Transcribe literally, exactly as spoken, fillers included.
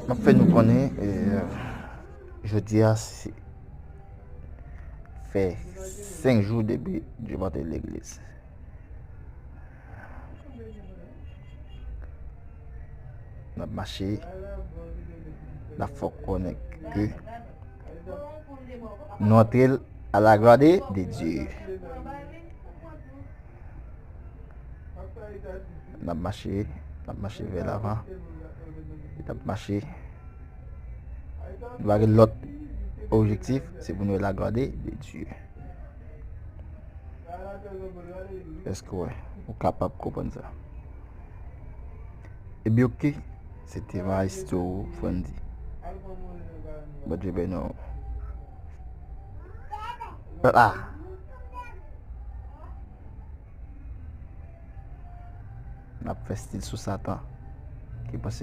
M ap fè nou konnen, eh, jodi a se fè senk jou depi Dye pa te legliz. N ap mache, n ap fè w konnen ke nou antre l à la gloire de Dieu. N ap mache, n ap mache vè lavan. N ap mache. Nou pa gen lòt objektif, se pou nou la gloire de Dieu. Èske w wè? Ou kapab konprann sa? Ebyen, oke. Se te maestro Frandy. Bondye beni w. Ah! N ap fè stil sou Satan ki panse